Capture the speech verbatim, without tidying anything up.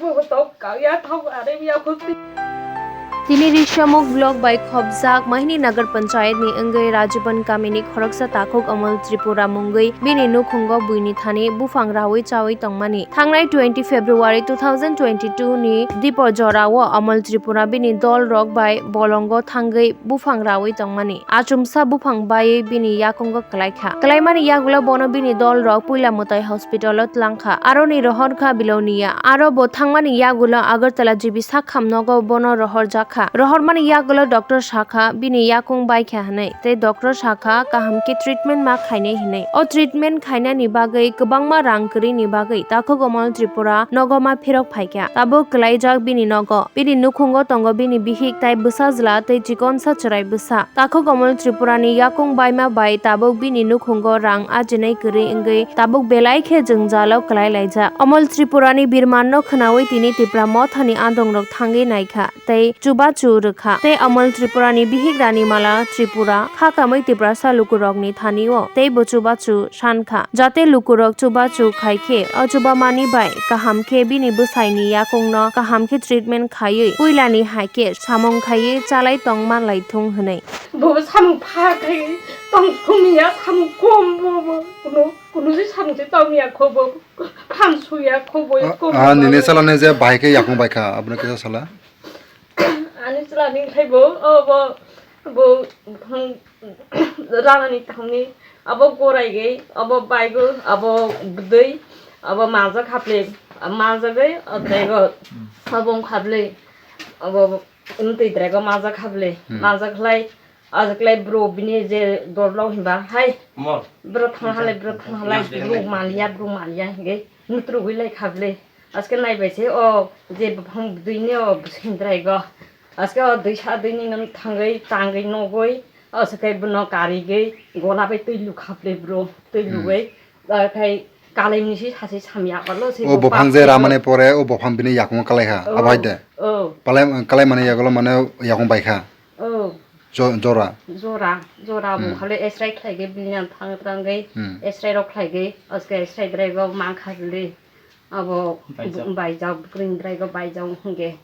Bo tok kaya thok are ya khoti. Tini Rishamukh block bai khopjak Mahini Nagar Panchayat ni wngwi Rajiban kamini khoroksa takhuk Amol Tripura mungwi bini nukhungo buini thani buphang rawi chawi tongmani. Thangnai twenty February two thousand twenty-two ni dipor jorao Amol Tripura bini dol rok bai bolongo thangwi buphang rawi tongmani. Achomsa buphang baiwi bini yakungo kwlaikha. Kwlaimani yagulo bono bini dol rok puila mwtai hospital o twlangkha. Aroni rohor kha Bilonia. Aro bo thangmani yagulo Agartala G B Sakham nogo bono rohorjakha. Rohormani yagulo doctor sakha bini yakung baikha hwnwi. Tei doctor sakha kaham khe treatment ma khainai hwnwi. O treatment khainani bagwi kwbangma rang kwrwini bagwi takhuk Amol Tripura nogo ma phirok phaikha. Tabuk kwlaijak bini nogo. Bini nukhungo tongo bini bihik tai bwsajla tei chikonsa chwrai bwsa. Takhuk Amol Tripurani yakung baima bai tabuk bini nukhungo rang ajinai kwrwi wngwi tabuk belai khe jwngjalo kwlai laijak. Amol Tripurani birmanno khwnawi tini Tipra Mothani adongrok thangwi naikha tei chubachu rwkha. Tei Amol Tripurani bihik Ranimala Tripura kha kamwi Tiprasa lukurokni thanio teibo chubachu sankha, jate lukurok chubachu khaikhe o chubamani bai kaham khe bini bwsaini yakungno kaham khe treatment khaiwi puilani hai khe samung khaiwi chalai tongma laithung hwnwi. Bo samung pha khai tong thung ya, samung kom bo bo. Kuno, kuno je samung je tong ya kho bo. Phan su ya kho bo, ah, kom ah, bo. Nini salane je bai khe yakung bai kha, abono kisa sala. Ani chwla ni khai bo, o bo, bo, hmm, rana ni thang ni, abo gorai gai, abo bai go, abo bwdwi, abo majak haple, majak gai, o tei go, abo wng kha ble, abo wng twi drai go majak haple, hmm, majak khlai, ajak lai bro bini je dol rok hinba hai, bro thang halai, bro thang halai, bro maliya, bro maliya hinge, nutrugwi lai kha ble. Aske nai bai se o je buphang bwdwini o bwswng drai go. Aske o dwi sa dwini nang thangwi tangwi nogwi, o se khe bono karigwi gola bai twi lukha ble bro, twi lugwi. Akhai kalaimni si sasi samya abalo se o bo buphang je pha ramani pore o buphang bini yakung kalai kha, oh, abo hai de. Oh. Palai, kalaimani yagulo mane yakung bai kha. Oh. Jo-, jora. Jora, jora bo khale esrai khlai ge bini thang thang ge, hmm, esrai rok khlai ge, aske esrai drai go mang kha ble. Abo baijak. Baijak, bwkrwini drai go baijak hwnge.